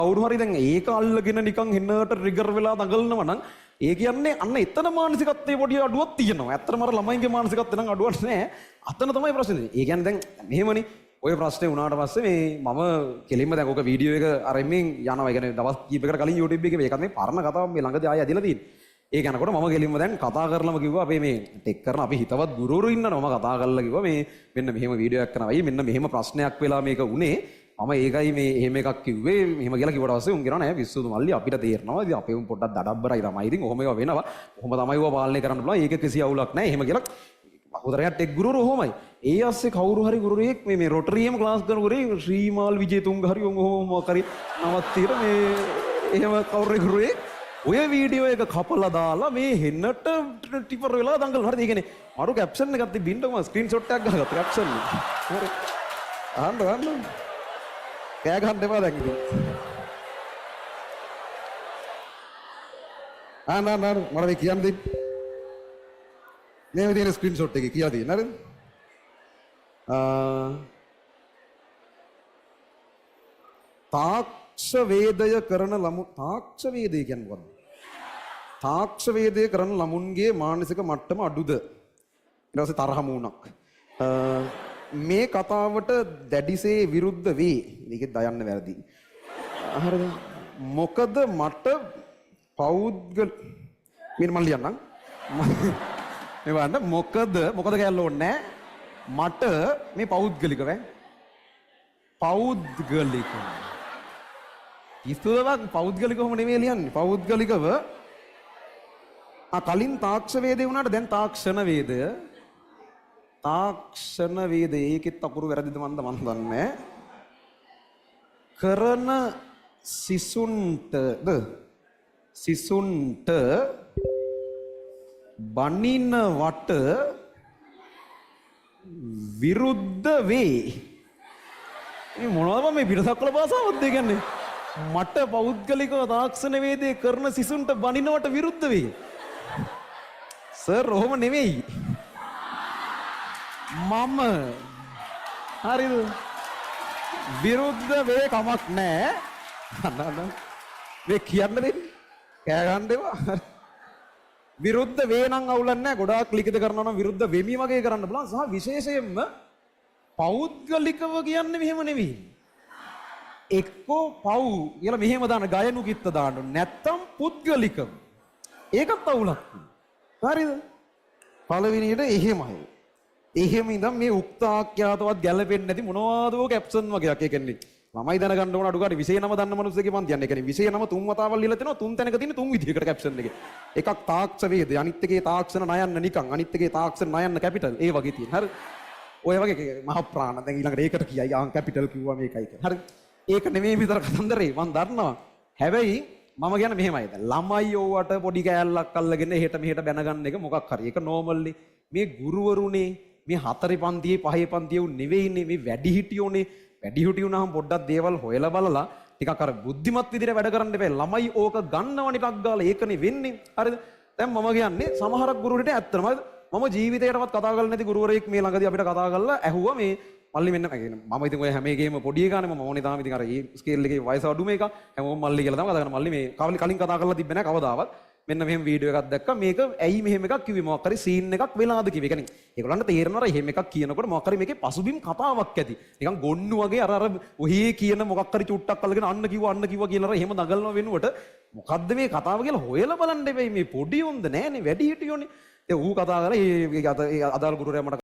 කවුරු හරි දැන් ඒක අල්ලගෙන නිකන් හෙන්නට ට්‍රිගර් වෙලා දඟලනවා නම් ඒ කියන්නේ අන්න එතන මානසිකත්වයේ පොඩි අඩුවක් තියෙනවා. ඇත්තටම අර ළමයින්ගේ මානසිකත්වය නම් අඩුවක් නෑ. අතන තමයි ප්‍රශ්නේ. ඒ කියන්නේ දැන් මෙහෙමනේ ඔය ප්‍රශ්නේ වුණාට පස්සේ මේ මම කෙලින්ම දැන් ඔක වීඩියෝ එක අර එම්මෙන් යනවා. ඒ කියන්නේ දවස් කීපයකට කලින් YouTube එකේ මේකත් මේ පරණ කතාවක් මේ ළඟදී ආයෙ ඇදිලා තියෙන්නේ. ඒක යනකොට මම කෙලින්ම දැන් කතා කරලම කිව්වා අපේ මේ ටෙක් කරන අපි හිතවත් ගුරුවරු ඉන්නනවා. මම කතා කරලා කිව්වා මේ මෙන්න මෙහෙම වීඩියෝ එකක් කරනවා. අයියේ මෙන්න මෙහෙම ප්‍රශ්නයක් වෙලා මේක උනේ. මම ඒකයි මේ එහෙම එකක් කිව්වේ මෙහෙම කියලා කිව්වට පස්සේ උන් කියනවා නෑ පිස්සුදු මල්ලි අපිට තේරෙනවා. ඉතින් අපේ උන් පොඩ්ඩක් දඩබ්බරයි තමයි. ඉතින් ඔහොම ඒවා වෙනවා. ඔහොම තමයි ඒවා පාලනය කරන්න පුළුවන්. ඒක කිසි අවුලක් නෑ. එහෙම කියලා බහුතරයක් ටෙක් ගුරුවරු ඔහොමයි. ඒ අස්සේ කවුරු හරි ගුරුවරයෙක් මේ මේ රොටරියේම ක්ලාස් කරන ගුරුවරයෙක් ශ්‍රීමාල් විජේතුංග හරි උන් ඔහොම මොකක් හරි නමක් තියෙන මේ එහෙම කවුරු හරි ගුරුවරයෙක් ඔය වීඩියෝ එක කපලා දාලා මේ හෙන්නට ටිපර් වෙලා දඟලන. හරිද? ඒ කියන්නේ මරු කැප්ෂන් එකක් තිබින්නකො මම ස්ක්‍රීන්ෂොට් එකක් ගහගත්තා කැප්ෂන් එක. හරි. අහන්න අහන්න. කෑ ගහන්න එපා දැන් ඉතින්. අහන්න අහන්න අහන්න මට මේ කියන්න දෙන්න. මේ තියෙන ස්ක්‍රීන්ෂොට් එකේ කියලා තියෙන හරිද? තාක්ෂ වේදය කරන ළමු තාක්ෂ වේදය කියන්නේ මොකද්ද? තාක්ෂ වේදය කරන ළමුන්ගේ මානසික මට්ටම අඩුද? ඊට පස්සේ තරහ මූණක්. මේ කතාවට දැඩිසේ විරුද්ධ වේ. මේකෙත් දයන්න වැරදි. හරිද? මොකද මට පෞද්ගල මේ මම ලියන්නම්. මේ බලන්න මොකද මොකද කියන්න ඕනේ නෑ. මට මේ පෞද්ගලිකව පෞද්ගලිකව පිස්සුද බං පෞද්ගලිකවම නෙමෙයි ලියන්නේ. පෞද්ගලිකව කලින් තාක්ෂ වේදේ වුණාට දැන් තාක්ෂණ වේදය. තාක්ෂණ වේදය ඒකෙත් අකුරු වැරදිද මන්ද මන් දන්නේ කරන සිසුන්ටද සිසුන්ට බනිනවට විරුද්ධ වේ. මේ මොනවද මේ පිටසක්වල භාෂාවක්ද ඒ කියන්නේ? මට පෞද්ගලිකව තාක්ෂණ වේදේ කරන සිසුන්ට බනිනවට විරුද්ධ වේ. සර් ඔහොම නෙවෙයි. මම හරිද? විරුද්ධ වේ කමක් නෑ. අන්න අන්න. මේ කියන්න දෙන්න. කෑ ගන්න එපා. විරුද්ධ වේ නම් අවුලක් නෑ. ගොඩාක් ලිඛිත කරනවා නම් විරුද්ධ වෙමි වගේ කරන්න බලන්න. සහ විශේෂයෙන්ම පෞද්ගලිකව කියන්නේ මෙහෙම නෙවෙයි. එක්කෝ පව් කියලා මෙහෙම දාන ගයනු කිත්ත දාන්න ඕනේ. නැත්තම් පුද්ගලිකව. ඒකත් අවුලක්. හරිද? පළවෙනියට එහෙමයි. එහෙම ඉඳන් මේ උක්ත ආඛ්‍යාතවත් ගැලපෙන්නේ නැති මොනවාද ඔය කැප්ෂන් වගේක්. ඒ කියන්නේ ළමයි දැනගන්න ඕන අඩු ගානේ විෂය නම දන්න මිනිස්සුගේ පන්ති යන්නේ. ඒ කියන්නේ විෂය නම තුන් වතාවල් ලියලා තිනවා තුන් තැනක තියෙන තුන් විදිහකට කැප්ෂන් එකේ. එකක් තාක්ෂ වේද, අනිත් එකේ තාක්ෂණ නයන්න නිකන්, අනිත් එකේ තාක්ෂණ නයන්න කැපිටල්. ඒ වගේ තියෙන. හරි. ඔය වගේ මහ ප්‍රාණ දැන් ඊළඟට ඒකට කියයි ආන් කැපිටල් කිව්වා මේකයි කියලා. හරි. ඒක නෙමෙයි විතර කතන්දරේ මං දන්නවා. හැබැයි මම කියන්නේ මෙහෙමයි. දැන් ළමයි ඕවට පොඩි කෑල්ලක් අල්ලගෙන එහෙට මෙහෙට බැන ගන්න එක මොකක් හරි. ඒක නෝමල්ලි. මේ ගුරුවරුනේ මේ හතරේ පන්තියේ පහේ පන්තියේ උන් නෙවෙයිනේ මේ වැඩිහිටියෝනේ. වැඩිහිටියෝ වුණාම පොඩ්ඩක් දේවල් හොයලා බලලා ටිකක් අර බුද්ධිමත් විදිහට වැඩ කරන්න එපා. ළමයි ඕක ගන්නවනේ ටක් ගාලා ඒකනේ වෙන්නේ. හරිද? දැන් මම කියන්නේ සමහරක් ගුරුවරුන්ට ඇත්තටම හරිද? මම ජීවිතේටවත් කතා කරලා නැති ගුරුවරයෙක් මේ ළඟදී අපිට කතා කරලා ඇහුවා මේ මල්ලි මෙන්න මම ඉතින් ඔය හැම එකේම පොඩි එකානේ මම ඕනේ තාම ඉතින් අර ඒ ස්කේල් එකේ වයස අඩුම එක හැමෝම මල්ලි කියලා තමයි කතා කරන්නේ. මල්ලි මේ කලින් කතා කරලා තිබ්බේ නෑ කවදාවත්. මෙන්න මෙහෙම වීඩියෝ එකක් දැක්කා මේක ඇයි මෙහෙම එකක් කිව්වේ මොකක් හරි සීන් එකක් වෙලාද කිව්වේ. ඒ කියන්නේ ඒගොල්ලන්ට තේරෙනවා අර එහෙම එකක් කියනකොට මොකක් හරි මේකේ පසුබිම් කතාවක් ඇති. නිකන් ගොන්නු වගේ අර අර ඔහේ කියන මොකක් හරි චුට්ටක් අල්ලගෙන අන්න කිව්වා අන්න කිව්වා කියලා අර එහෙම දඟලනව වෙනුවට මොකද්ද මේ කතාව කියලා හොයලා බලන්න එපා. මේ පොඩි උන්ද නෑනේ වැඩි හිටියෝනේ. ඒ ඌ කතා කරලා ඒ අදාළ ගුරුවරයා මට